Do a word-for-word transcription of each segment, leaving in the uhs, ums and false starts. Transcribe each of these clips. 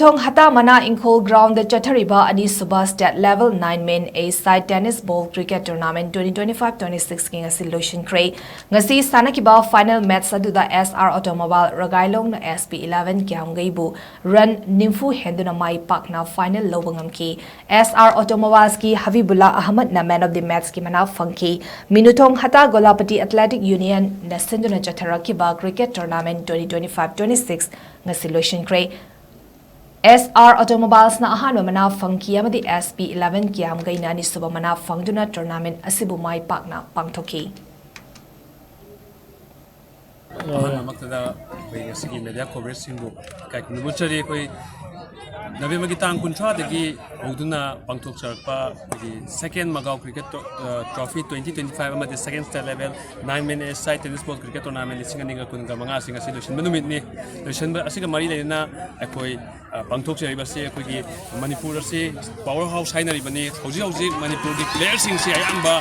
ꯊꯣꯡ ꯍꯇꯥ ꯃꯅꯥ ꯏꯪꯈꯣꯜ ꯒ꯭ꯔꯥꯎꯟꯗ ꯆꯠꯊꯔꯤꯕ ꯑꯅꯤꯁꯨꯕ state level nine men a side tennis ball cricket tournament twenty twenty five twenty ꯁꯤꯛꯁꯀꯤ ꯉꯁꯤ ꯂꯣꯏꯁꯤꯟꯈ꯭ꯔꯦ꯫ ꯉꯁꯤ ꯁꯥꯟꯅꯈꯤꯕ ꯐꯥꯏꯅꯦꯜ ꯃꯦꯠꯆ ꯑꯗꯨꯗ ꯑꯦꯁ ꯑꯥꯔ ꯑꯣꯇꯣꯃꯣꯕꯥꯏꯜ ꯔꯒꯥꯏꯂꯣꯡꯅ ꯑꯦꯁ ꯄꯤ ꯏꯂꯦꯚꯦꯟ ꯀ꯭ꯌꯥꯝꯒꯩꯕꯨ ꯔꯟ ꯅꯤꯐꯨ ꯍꯦꯟꯗꯨꯅ ꯃꯥꯏ ꯄꯥꯛꯅ ꯐꯥꯏꯅꯦꯜ ꯂꯧꯕ ꯉꯝꯈꯤ꯫ ꯑꯦꯁ ꯑꯥꯔ ꯑꯣꯇꯣꯃꯣꯕꯥꯏꯜꯁꯀꯤ ꯍꯕꯤꯕꯨꯜꯂꯥ ꯑꯍꯃꯗꯅ ꯃꯦꯟ ꯑꯣꯐ ꯗꯤ ꯃꯦꯠꯆꯀꯤ ꯃꯅꯥ ꯐꯪꯈꯤ꯫ ꯃꯤꯅꯨꯊꯣꯡ ꯍꯇꯥ ꯒꯣꯂꯥꯄꯇꯤ ꯑꯦꯊꯂꯦꯇꯤꯛ ꯌꯨꯅꯤꯌꯟꯅ ꯁꯤꯟꯗꯨꯅ ꯆꯠꯊꯔꯛꯈꯤꯕ cricket tournament twenty twenty five twenty six ꯉꯁꯤ ꯂꯣꯏꯁꯤꯟꯈ꯭ꯔꯦ꯫ ꯑꯦꯁ ꯑꯥꯔ ꯑꯣꯇꯣꯃꯣꯕꯥꯏꯜꯁꯅ ꯑꯍꯥꯟꯕ ꯃꯅꯥ ꯐꯪꯈꯤ ꯑꯃꯗꯤ ꯑꯦꯁ ꯄꯤ ꯏꯂꯦꯚꯦꯟ ꯀ꯭ꯌꯥꯝꯒꯩꯅ ꯑꯅꯤꯁꯨꯕ ꯃꯅꯥ ꯐꯪꯗꯨꯅ ꯇꯣꯔꯅꯥꯃꯦꯟ ꯑꯁꯤꯕꯨ ꯃꯥꯏ ꯄꯥꯛꯅ ꯄꯥꯡꯊꯣꯛꯈꯤ꯫ ꯑꯍꯥꯟꯕꯃꯛꯇꯗ ꯑꯩꯈꯣꯏ ꯉꯁꯤꯒꯤ ꯃꯦꯗꯤꯌꯥ ꯀꯣꯚꯔꯦꯖꯁꯤꯡꯕꯨ ꯏꯀꯥꯏ ꯈꯨꯝꯅꯕ ꯎꯠꯆꯔꯤ꯫ ꯑꯩꯈꯣꯏ ꯅꯕꯦꯝꯕꯔꯒꯤ ꯇꯥꯡ ꯀꯨꯟꯊ꯭ꯔꯥꯗꯒꯤ ꯍꯧꯗꯨꯅ ꯄꯥꯡꯊꯣꯛꯆꯔꯛꯄ ꯑꯩꯈꯣꯏꯒꯤ ꯁꯦꯀꯦꯟ ꯃꯒꯥꯎ ꯀ꯭ꯔꯤꯀꯦꯠ ꯇ꯭ꯔꯣ-, ꯑ, ꯇ꯭ꯔꯣꯐꯤ ꯇ꯭ꯋꯦꯟꯇꯤ ꯇ꯭ꯋꯦꯟꯇꯤ ꯐꯥꯏꯚ ꯑꯃꯗꯤ ꯁꯦꯀꯦꯟ state level nine men a side tennis ball cricket tournament ꯂꯤꯁꯤꯡ ꯑꯅꯤꯒ ꯀꯨꯟꯒ ꯃꯉꯥ ꯑꯁꯤ ꯉꯁꯤ ꯂꯣꯏꯁꯤꯟꯕ ꯅꯨꯃꯤꯠꯅꯤ꯫ ꯂꯣꯏꯁꯤꯟꯕ ꯑꯁꯤꯒ ꯃꯔꯤ ꯂꯩꯅꯅ ꯑꯩꯈꯣꯏ, ꯑ, ꯄꯥꯡꯊꯣꯛꯆꯔꯤꯕꯁꯤ ꯑꯩꯈꯣꯏꯒꯤ ꯃꯅꯤꯄꯨꯔ ꯑꯁꯤ ꯄꯥꯋꯔ ꯍꯥꯎꯁ ꯍꯥꯏꯅꯔꯤꯕꯅꯤ꯫ ꯍꯧꯖꯤꯛ ꯍꯧꯖꯤꯛ ꯃꯅꯤꯄꯨꯔꯒꯤ ꯄ꯭ꯂꯦꯌꯔꯁꯤꯡꯁꯤ ꯑꯌꯥꯝꯕ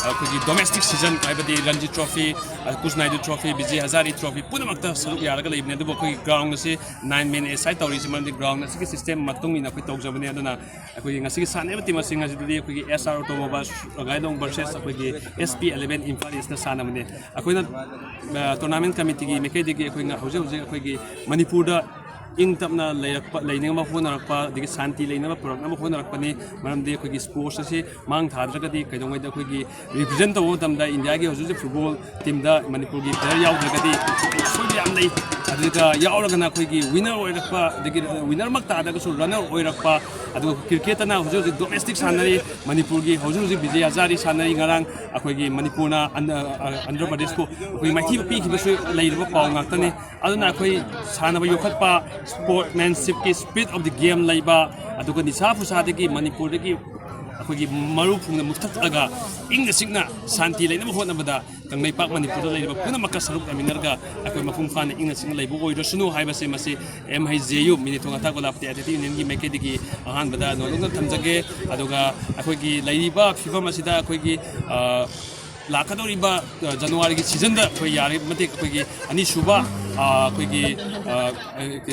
ꯑꯩꯈꯣꯏꯒꯤ ꯗꯣꯃꯦꯁꯇꯤꯛ ꯁꯤꯖꯟ ꯍꯥꯏꯕꯗꯤ ꯔꯟꯖꯤ ꯇ꯭ꯔꯣꯐꯤ, ꯑ, ꯀꯨꯁꯅꯥꯏꯗꯨ ꯇ꯭ꯔꯣꯐꯤ, ꯕꯤꯖꯦ ꯍꯖꯥꯔꯤ ꯇ꯭ꯔꯣꯐꯤ ꯄꯨꯝꯅꯃꯛꯇ ꯁꯔꯨꯛ ꯌꯥꯔꯒ ꯂꯩꯕꯅꯤ꯫ ꯑꯗꯨꯕꯨ ꯑꯩꯈꯣꯏꯒꯤ ꯒ꯭ꯔꯥꯎꯟ ꯑꯁꯤ ꯅꯥꯏꯟ ꯃꯦꯟ ꯑꯦ ꯁꯥꯏꯠ ꯇꯧꯔꯤꯁꯤ ꯃꯔꯝꯗꯤ ꯒ꯭ꯔꯥꯎꯟ ꯑꯁꯤꯒꯤ ꯁꯤꯁꯇꯦꯝ ꯃꯇꯨꯡ ꯏꯟꯅ ꯑꯩꯈꯣꯏ ꯇꯧꯖꯕꯅꯤ꯫ ꯑꯗꯨꯅ ꯑꯩꯈꯣꯏꯒꯤ ꯉꯁꯤꯒꯤ ꯁꯥꯟꯅꯔꯤꯕ ꯇꯤꯝ ꯑꯁꯤ ꯉꯁꯤꯗꯤ ꯑꯩꯈꯣꯏꯒꯤ ꯑꯦꯁ ꯑꯥꯔ ꯑꯣꯇꯣꯃꯣꯕꯥꯏꯜꯁ ꯔꯒꯥꯏꯂꯣꯡ ꯚꯔꯁꯦꯁ ꯑꯩꯈꯣꯏꯒꯤ ꯑꯦꯁ ꯄꯤ ꯏꯂꯦꯚꯦꯟ ꯏꯝꯐꯥꯜ ꯏꯁꯅ ꯁꯥꯟꯅꯕꯅꯤ꯫ ꯑꯩꯈꯣꯏꯅ, ꯑ, ꯇꯣꯔꯅꯥꯃꯦꯟ ꯀꯃꯤꯇꯤꯒꯤ ꯃꯥꯏꯀꯩꯗꯒꯤ ꯑꯩꯈꯣꯏꯅ ꯍꯧꯖꯤꯛ ꯍꯧꯖꯤꯛ ꯑꯩꯈꯣꯏꯒꯤ ꯃꯅꯤꯄꯨꯔꯗ ꯏꯪ ꯇꯞꯅ ꯂꯩꯔꯛꯄ, ꯂꯩꯅꯕ ꯍꯣꯠꯅꯔꯛꯄ, ꯑꯗꯒꯤ ꯁꯥꯟꯇꯤ ꯂꯩꯅꯕ ꯄꯨꯔꯛꯅꯕ ꯍꯣꯠꯅꯔꯛꯄꯅꯤ꯫ ꯃꯔꯝꯗꯤ ꯑꯩꯈꯣꯏꯒꯤ ꯁ꯭ꯄꯣꯔꯠꯁ ꯑꯁꯤ ꯃꯥꯡ ꯊꯥꯗ꯭ꯔꯒꯗꯤ ꯀꯩꯗꯧꯉꯩꯗ ꯑꯩꯈꯣꯏꯒꯤ ꯔꯤꯄ꯭ꯔꯖꯦꯟ ꯇꯧꯕ ꯃꯇꯝꯗ ꯏꯟꯗꯤꯌꯥꯒꯤ ꯍꯧꯖꯤꯛ ꯍꯧꯖꯤꯛ ꯐꯨꯠꯕꯣꯜ ꯇꯤꯝꯗ ꯃꯅꯤꯄꯨꯔꯒꯤ ꯄ꯭ꯂꯦꯌꯔ ꯌꯥꯎꯗ꯭ꯔꯒꯗꯤ ꯑꯁꯣꯏꯕ ꯌꯥꯝ ꯂꯩ꯫ ꯑꯗꯨꯒ ꯌꯥꯎꯔꯒꯅ ꯑꯩꯈꯣꯏꯒꯤ ꯋꯤꯟꯅꯔ ꯑꯣꯏꯔꯛꯄ, ꯑꯗꯒꯤ ꯋꯤꯟꯅꯔꯃꯛ ꯇꯥꯗ꯭ꯔꯒꯁꯨ ꯔꯟꯅꯔ ꯑꯣꯏꯔꯛꯄ, ꯑꯗꯨꯒ ꯀ꯭ꯔꯤꯀꯦꯠꯇꯅ ꯍꯧꯖꯤꯛ ꯍꯧꯖꯤꯛ ꯗꯣꯃꯦꯁꯇꯤꯛ ꯁꯥꯟꯅꯔꯤ꯫ ꯃꯅꯤꯄꯨꯔꯒꯤ ꯍꯧꯖꯤꯛ ꯍꯧꯖꯤꯛ ꯕꯤꯖꯦ ꯍꯖꯥꯔꯤ ꯁꯥꯟꯅꯔꯤ꯫ ꯉꯔꯥꯡ ꯑꯩꯈꯣꯏꯒꯤ ꯃꯅꯤꯄꯨꯔꯅ ꯑꯟ-, ꯑ, ꯑ, ꯑꯟꯙ꯭ꯔ ꯄ꯭ꯔꯗꯦꯁꯄꯨ ꯑꯩꯈꯣꯏ ꯃꯥꯏꯊꯤꯕ ꯄꯤꯈꯤꯕꯁꯨ ꯂꯩꯔꯤꯕ ꯄꯥꯎ ꯉꯥꯛꯇꯅꯤ꯫ ꯑꯗꯨꯅ ꯑꯩꯈꯣꯏ ꯁꯥꯟꯅꯕ ꯌꯣꯛꯈꯠꯄ, ꯁ꯭ꯄꯣꯔꯠꯃꯦꯟꯁꯤꯞꯀꯤ ꯁ꯭ꯄꯤꯔꯤꯠ ꯑꯣꯐ ꯗꯤ ꯒꯦꯝ ꯂꯩꯕ, ꯑꯗꯨꯒ ꯅꯤꯁꯥ ꯄꯨꯁꯥꯗꯒꯤ ꯃꯅꯤꯄꯨꯔꯗꯒꯤ ꯑꯩꯈꯣꯏꯒꯤ ꯃꯔꯨ ꯐꯨꯡꯅ ꯃꯨꯊꯠꯂꯒ ꯏꯪꯅ ꯆꯤꯛꯅ ꯁꯥꯟꯇꯤ ꯂꯩꯅꯕ ꯍꯣꯠꯅꯕꯗ ꯀꯪꯂꯩꯄꯥꯛ ꯃꯅꯤꯄꯨꯔꯗ ꯂꯩꯔꯤꯕ ꯄꯨꯝꯅꯃꯛꯀ ꯁꯔꯨꯛ ꯌꯥꯃꯤꯟꯅꯔꯒ ꯑꯩꯈꯣꯏ ꯃꯄꯨꯡ ꯐꯥꯅ ꯏꯪꯅ ꯆꯤꯛꯅ ꯂꯩꯕ ꯑꯣꯏꯔꯁꯅꯨ ꯍꯥꯏꯕꯁꯦ ꯃꯁꯤ ꯑꯦꯝ ꯍꯩꯆ ꯖꯦ ꯌꯨ, ꯃꯤꯅꯤꯊꯣꯡ ꯍꯇꯥ ꯒꯣꯂꯥꯄꯇꯤ ꯑꯦꯊꯂꯦꯇꯤꯛ ꯌꯨꯅꯤꯌꯟꯒꯤ ꯃꯥꯏꯀꯩꯗꯒꯤ ꯑꯍꯥꯟꯕꯗ ꯅꯣꯂꯨꯛꯅ ꯊꯝꯖꯒꯦ꯫ ꯑꯗꯨꯒ ꯑꯩꯈꯣꯏꯒꯤ ꯂꯩꯔꯤꯕ ꯐꯤꯕꯝ ꯑꯁꯤꯗ ꯑꯩꯈꯣꯏꯒꯤ, ꯑ, ꯂꯥꯛꯀꯗꯧꯔꯤꯕ, ꯑ, ꯖꯅꯋꯥꯔꯤꯒꯤ ꯁꯤꯖꯟꯗ ꯑꯩꯈꯣꯏ ꯌꯥꯔꯤꯕ ꯃꯇꯤꯛ ꯑꯩꯈꯣꯏꯒꯤ ꯑꯅꯤꯁꯨꯕ ꯑꯩꯈꯣꯏꯒꯤ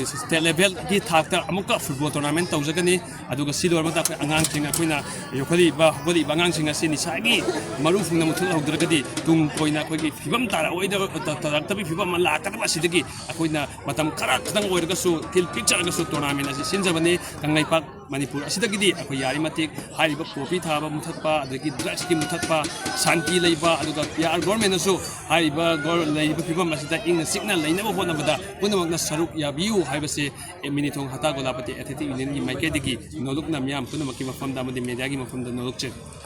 ꯁ꯭ꯇꯦꯠ ꯂꯦꯚꯦꯜꯒꯤ ꯊꯥꯛꯇ ꯑꯃꯨꯛꯀ ꯐꯨꯠꯕꯣꯜ ꯇꯣꯔꯅꯥꯃꯦꯟ ꯇꯧꯖꯒꯅꯤ꯫ ꯑꯗꯨꯒ ꯁꯤ ꯂꯣꯏꯔ ꯃꯇꯨꯡꯗ ꯑꯩꯈꯣꯏ ꯑꯉꯥꯡꯁꯤꯡ, ꯑꯩꯈꯣꯏꯅ ꯌꯣꯛꯈꯠꯂꯤꯕ, ꯍꯧꯒꯠꯂꯛꯏꯕ ꯑꯉꯥꯡꯁꯤꯡ ꯑꯁꯤ ꯅꯤꯁꯥꯒꯤ ꯃꯔꯨ ꯐꯪꯅ ꯃꯨꯊꯠꯍꯧꯗ꯭ꯔꯒꯗꯤ ꯇꯨꯡ ꯀꯣꯏꯅ ꯑꯩꯈꯣꯏꯒꯤ ꯐꯤꯕꯝ ꯇꯥꯔꯛꯑꯣꯏꯗꯕ, ꯇꯥꯔꯛꯇꯕꯒꯤ ꯐꯤꯕꯝ ꯑꯃ ꯂꯥꯛꯀꯗꯕ ꯑꯁꯤꯗꯒꯤ ꯑꯩꯈꯣꯏꯅ ꯃꯇꯝ ꯈꯔ ꯈꯛꯇꯪ ꯑꯣꯏꯔꯒꯁꯨ, ꯊꯤꯜ ꯄꯤꯛꯆꯔꯒꯁꯨ ꯇꯣꯔꯅꯥꯃꯦꯟ ꯑꯁꯤ ꯁꯤꯟꯖꯕꯅꯤ꯫ ꯀꯪꯂꯩꯄꯥꯛ ꯃꯅꯤꯄꯨꯔ ꯑꯁꯤꯗꯒꯤꯗꯤ ꯑꯩꯈꯣꯏ ꯌꯥꯔꯤ ꯃꯇꯤꯛ ꯍꯥꯏꯔꯤꯕ ꯄꯣꯄꯤ ꯊꯥꯕ ꯃꯨꯊꯠꯄ, ꯑꯗꯒꯤ ꯗ꯭ꯔꯒꯁꯀꯤ ꯃꯨꯊꯠꯄ, ꯁꯥꯟꯇꯤ ꯂꯩꯕ, ꯑꯗꯨꯒ ꯄꯤ ꯑꯥꯔ ꯒꯣꯔꯃꯦꯟꯅꯁꯨ ꯍꯥꯏꯔꯤꯕ ꯒꯣꯔ-, ꯂꯩꯔꯤꯕ ꯐꯤꯕꯝ ꯑꯁꯤꯗ ꯏꯪꯅ ꯆꯤꯛꯅ ꯂꯩꯅꯕ ꯍꯣꯠꯅꯕꯗ ꯄꯨꯝꯅꯃꯛꯅ ꯁꯔꯨꯛ ꯌꯥꯕꯤꯌꯨ ꯍꯥꯏꯕꯁꯦ ꯃꯤꯅꯤꯊꯣꯡ ꯍꯇꯥ ꯒꯣꯂꯥꯄꯇꯤ ꯑꯦꯊꯦꯇꯤꯛ ꯌꯨꯅꯤꯌꯟꯒꯤ ꯃꯥꯏꯀꯩꯗꯒꯤ ꯅꯣꯂꯨꯛꯅ ꯃꯤꯌꯥꯝ ꯄꯨꯝꯅꯃꯛꯀꯤ ꯃꯐꯝꯗ ꯑꯃꯗꯤ ꯃꯦꯗꯤꯌꯥꯒꯤ ꯃꯐꯝꯗ ꯅꯣꯂꯨꯛꯆꯔꯤ꯫